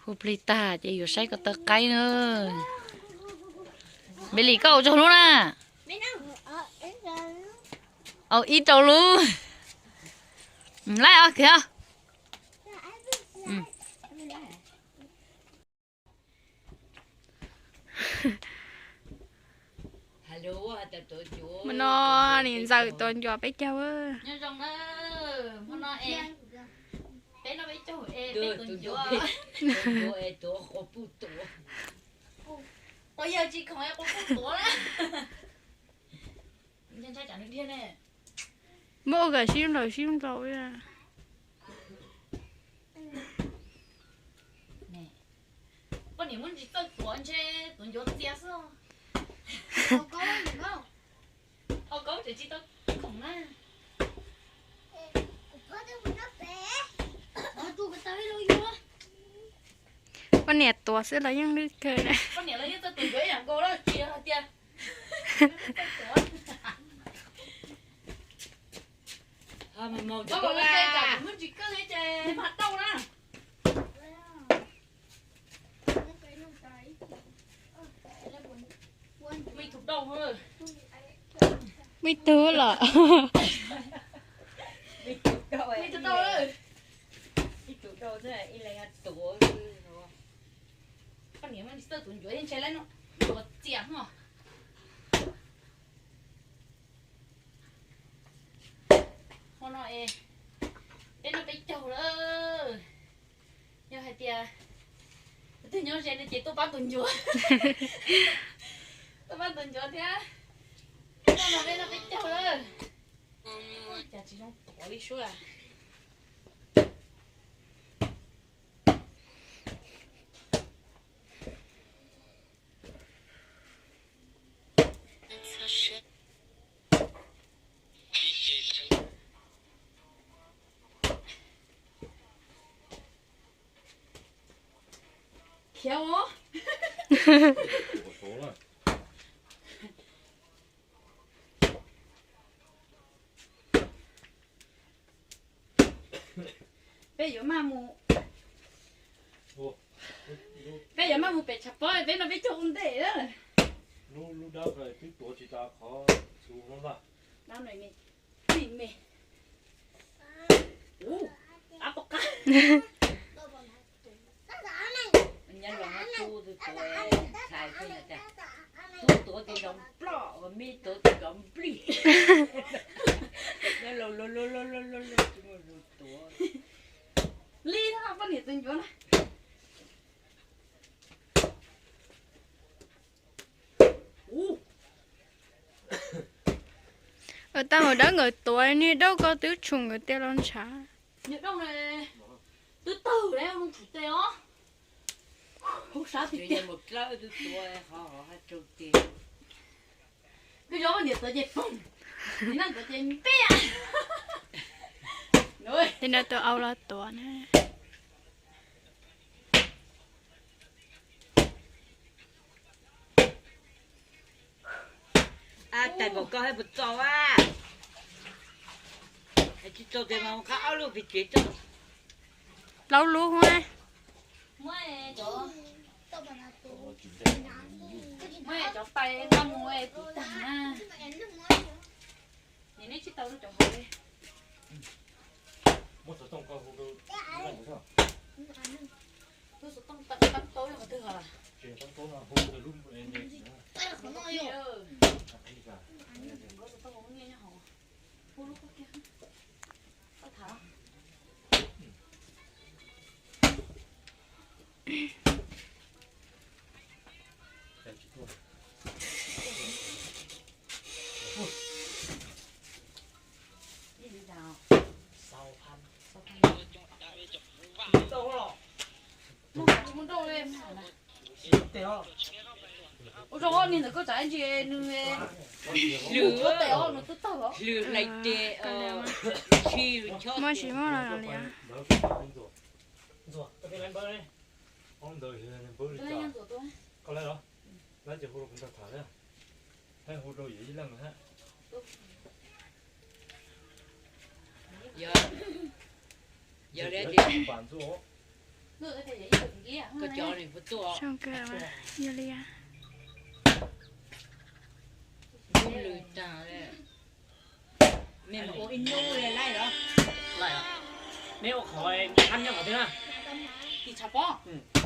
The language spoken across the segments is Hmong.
Hu plig tag ces yuav saib ko taw qaib na. Npej Lis, koj ua tsaug lub na. Au ib rau lub. Laib os kiag. Hmo no nim ntxawm tuav ncuav peb caug. Nyob zoo na, hmo no es peb noj peb caug es peb tuav ncuav. Tuav es tuav quas puj tuav. Quas yawg tsis khoom es quas puj tuav na. Ntshai tsam nws dhia ne. Muab ua kom sib nraus sib nraus. Poj niam muab ntsis txawj tuav ntshe tuav ncuav txias xwb. Hau kaub tseem tsis tau khoom na. Poj niam tuav xwb los yeej lwj kawg. Poj niam los yeej txawj tuav ncuav ib yam nkaus los tsis yog hais tias muab ntsis kawg ces mas tau na. Muaj ib tug los. Ib tug dau, ib tug dau, ib leeg tuav. Poj niam mas txawj tuav ncuav yeej ntshai lawm no, ncuav txias no. Hmo no es peb noj peb caug lawm. Yog hais tias tus twg nyob ze no ces tuaj pab tus ncuav, tuaj pab tus ncuav thiab. Hmo no peb noj peb caug lawm. Cas tsis zoo tuav li sub. Khiav os. Peb yuav maj mus, peb yuav maj mus pem tshav pob, peb no peb caug ua ntej. Lub dab twb tuav tsis tas qhov xu no ntag. Dab no me, me, ua, ab pov qab. Nyob zoo no tub twb tuav, tub tuav tis nrov nploj, me tuav tis nrov nplij. Nyob zoo, zoo, zoo, zoo, zoo, zoo, zoo tuav. Li no poj niam tus ncuav na. Ua tau hauv dawb nkawd tuav, niag Daub koj twb tshum nkawd tiag los ntshav. Niag Daub twb tawg lawm, mus tshum tes os. Hu sab tiag tiag. Peb zov niam tuav ces poog, niam tuav ces npiaj. Tej no tus au los tuav na. Ab, tais npaum koj haj puas txaus a? Tsis txaus tes mas qab ob lub pes tsev tso. Plaub lub. Muab cov pais nqa mus kuv tag na. Nim neb tsis tau lub cov hauv li. Lub xov tooj tab taub yog qhov twg hos? Hu lub xov tooj hu nyiaj nyob hauv. Hu lub qub kiag. Koj tham. Hlwb hlais tes, muaj tsis muaj li. Koj laib los, laib ces hu rau kuv nrog tham na. Hab hu rau yawm ib leej hab. Yog, yog li pas ntxuaj. Koj cov nws puas tuaj? Zoo kawg, yog li. Ub lwm tag li. Mej mus ua ib hnub li laij los? Laij os. Mej ua qhov hab nyob qhov twg na? Tim tshav pob.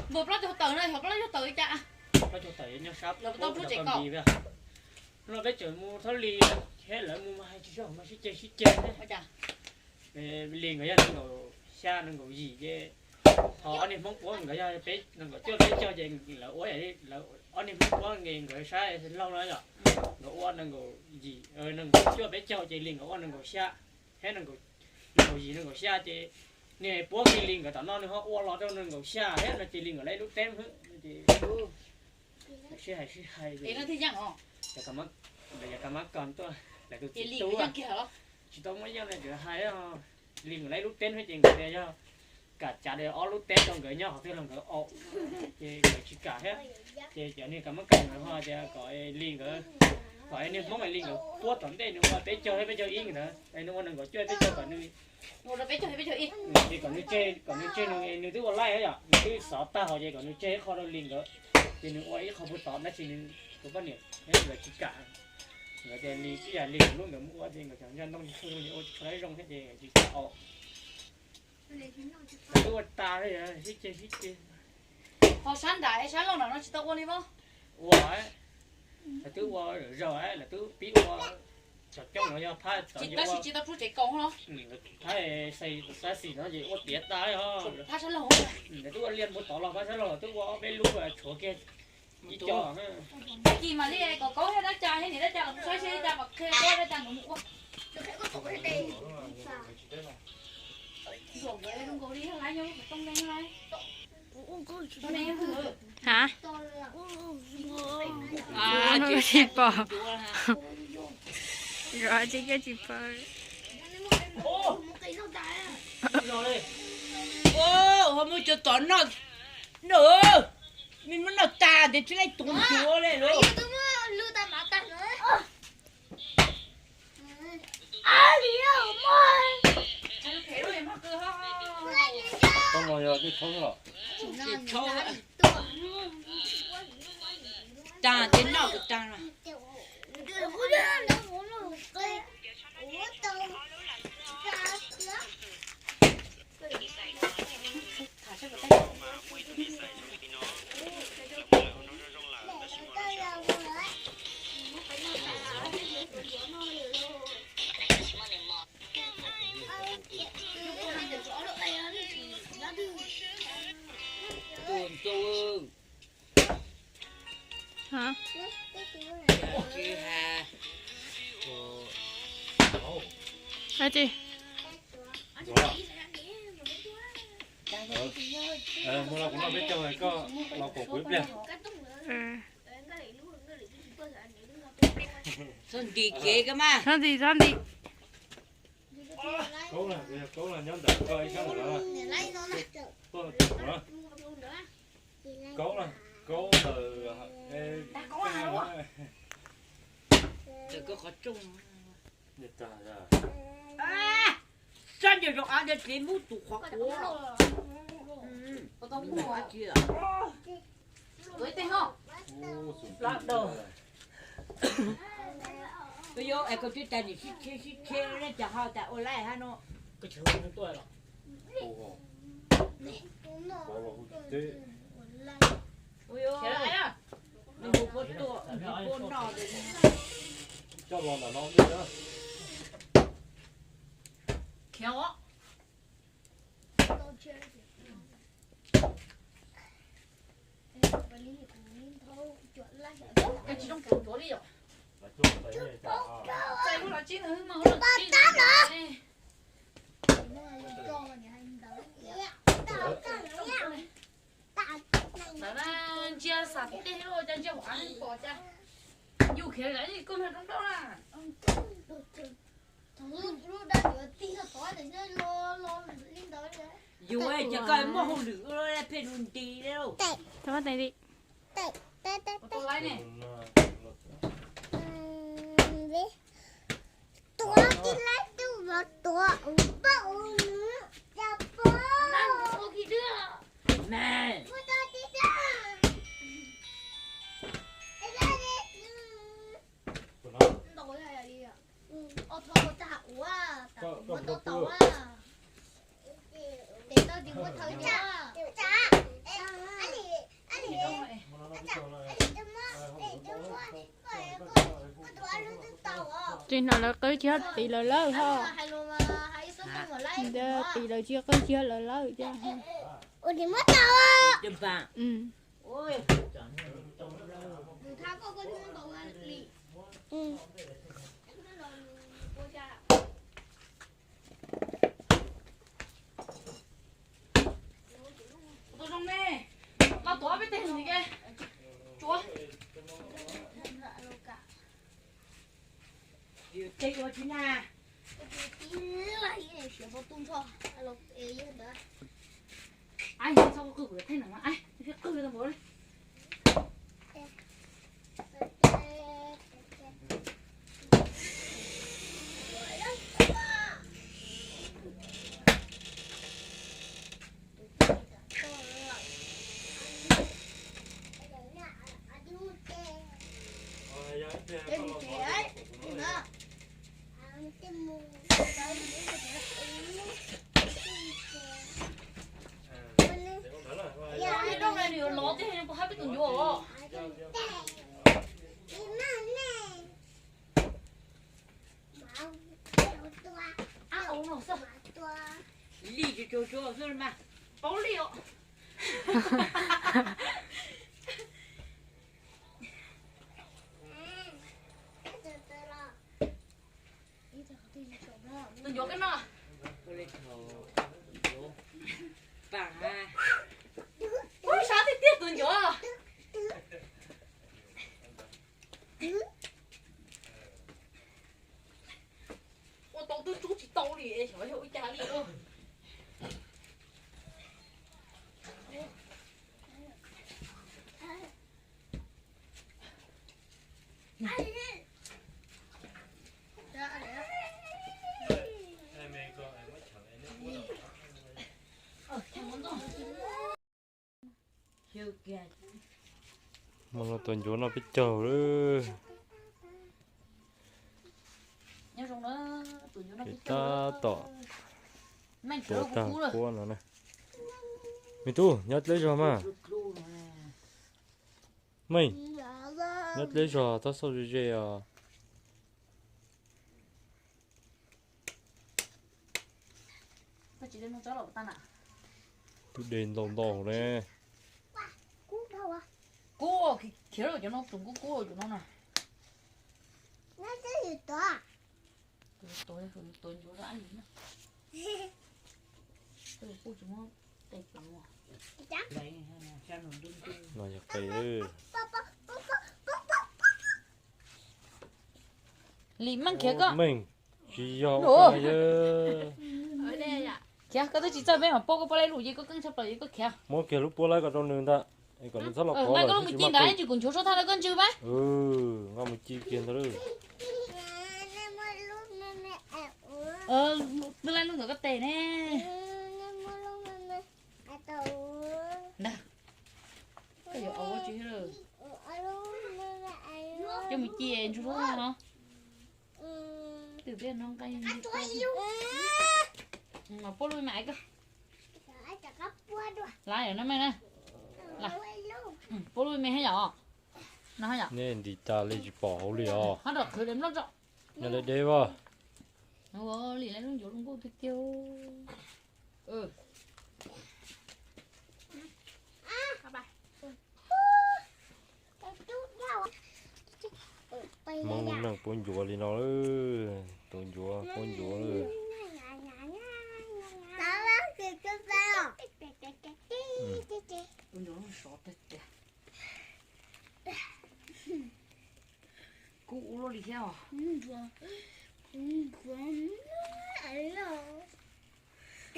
Npawg plaub caug tawm no, yog plaub caug tawm li cas? Plaub caug tawm nyob sab, tau rub tsev kaum. No peb tseem mus thab li, thiab lawv mus mas hais tsis tau mas sib ceg sib ceg. Lis nkawd yog nees nkaum xya nees nkaum yim ces, ho ob niag Hmoob Puab nkawd yog peb nees nkaum cuaj peb caug ces lawv ua, ob niag Hmoob Puab nkawd sab laug no yom, nkawd ua nees nkaum yim, nees nkaum cuaj peb caug ces Lis nkawd ua nees nkaum xya thiab nees nkaum yim nees nkaum xya ces, niag Puab kiag Lis nkawd tom no nws ho ua los rau nees nkaum xya thiab no ces Lis nkawd lawv ib lub teb xwb ces, sib hais sib hais, yog Ka Mab Kos tuaj, lawv tus txiv tub tsis tau muaj yeej na, tsuas hais Lis nkawd lawv ib lub teb xwb ces nkawd tias yog kam tsav ob lub teb rau nkawd nyob qhov twg los nkawd aum, ces nkawd tsis kam thiab. Ces cov niag Ka Mab Kos nkawd ho tias kom Lis nkawd, kom niag Hmoob Lis nkawd puab tom ntej nws ua peb caug thiab peb caug ib ntawd, nws ua nees nkaum cuaj peb caug kom nws, ces kom nws tseg, kom nws tseg nws, nws twb ua laij yom, nws twb xov tag hos ces kom nws tseg ib qho rau Lis nkawd, ces nws ua ib qho puag tod tab sis nws tus poj niam nkawd tsis kam. Nkawd tias Lis tib yam Lis lub nkawd mus ua ces nkawd cov ntsaj ntoo tsis tshua zoo, ua tsis tshua zoo thiab ces nkawd tsis kam aum. Twb ua tas sib ceg sib ceg. Ho sab nram sab laug nram no tsis tau ua li os? Ua, lawv twb ua zaum, lawv twb pib ua, cov coob no yog phab, tab sis tsis tau rub tsev kaum no. Phab xais, xais xim no ces ua tiav tas os. Phab sab laug, lawv twb ua liaj npuab tod los phab sab laug twb ua ob peb lub tshuav kiag ib co. Tag kis mam li kom Kaub thiab dab Cas thiab niam dab Cas los saib seb dab Cas mam qhia Kaub dab Cas nkawd mus ua. Ha? Tsis pom. Zov tsis, koj tsis pom. Ho muab cov tod noj, noj, mej muab noj tag ntes tsis laib tuav ncuav li lauj. Tag ntes noj tag. Hais tias, mus los kuv noj peb caug, koj los kuv ib pliag. Txhob nti kev koj mas. Txhob nti, txhob nti. Kaub, yog Kaub nyob ntawm koj ib sab ntawm no. Kaub, Kaub ntawm, ntawm koj qhov rooj. Sab ncaws zoo av ntawd tsev mub tus qhov quav. Koj yuav es koj twb tas niam sib cheb sib cheb ne, cas ho tas ua laij hab no. Nws hu puab tuaj, nws puab noj. Coj los ntawm no. Khiav os. Tsis zoo khiav cuav li os. Txais lub los tsib, lub los tsib. Ntawd na, ntsia xam tej lub, cas ntsia hauv av pom cas yus khiav li koj nrog roob rauj na. Yus ces koj muaj hauj lwm ua phem lus nti li. Tuav tib lab tuj los tuav ua paj ua nws cas pog. Mas, Tsis hnov lawv qw tsis yog tim lawv lawm ho. Ntawd tim lawv tsis qw tsis yog lawv lawm tiag. Tus zoo ne, koj tuav peb teg ntxiv ke. Tsuav. Yus teg ua tsis nag. Ai, txhob qw kuv theej no, ai, qw tau npaum li. Lov tiag, puas hab peb tus ncuav os. Li tsuag tsuag xwb mas paub li os. Tus ncuav koj no. Ua sab tiag tiag tus ncuav. Ua tau twb rub tsis tau li es xyov yog ua cas li. Mas no tus ncuav no peb caug lawm. Peb tab tom tuav tag kuab no na. Me tub, nyob dleb zog mas. Meej, nyob dleb zog txhob xauj ze ze os. Tus de ntau ntau ne. Kub, khiav lawm cov no, tus kub kub cov no na. No yog qe. Li meej khiav koj. Meej, tsis yog. Khiav, koj twb tsis txawj peb mam paub koj puab laib lus ces koj keej tshaj plaws ces koj khiav. Muab kiag lub puab laib ko rau nws ntag, es kom nws txhob los kov lawm. Koj lub mus ci ntawd tsis kuv nchuav sab thaj lawm koj ntsws pab. Nkoj mus ci kiag ntawd lawm. Twb laib lub ntawm koj tes ne. Ntag. Koj yuav ua tsis lawm. Coj mus ci ntsws sab thaj no. Twb no nqaij mas puab lub me ais koj. Lawm no me na. Puab lub me hab yom. No hab yom. Nej ntim tas li tsis pom hauv li os. Hab rau qhwv li nplooj tso. Nyob deb deb as. Ua li lawv lub ncuav lub nkuj tiag tiag. Hmoob neej puab ncuav li no lawm, tus ncuav puab ncuav lawm. Kuj ua luaj li thiab os.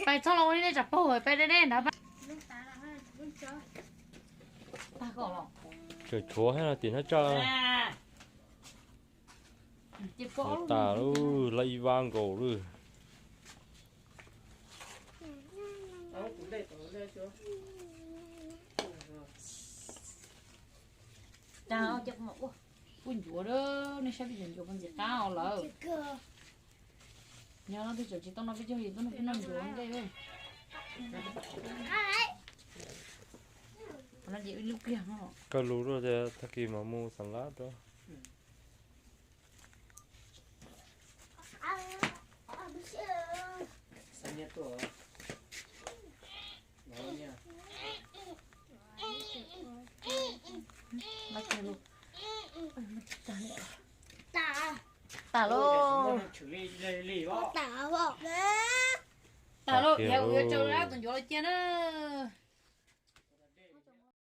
Pais txog los ua li nej tsam paug pais deb deb ntawd. Tag koj los. Tseem tshuav thiab no tim hnab tsaj. Tshuav tas lawm, lab ib vab nkaus lawm. Puab ncuav, nej saib peb cov ncuav puas ntxim qab os lawm. Nyob no peb tseem tsis tau noj peb caug, peb noj peb noj ncuav ntej. Qhov no ces ib lub kiag no. Koj lug lub tias tag kis mas mus xav lab rau. Tas lauj. Tas lauj, yog kuv yuav tsau dab tus ncuav los cia na.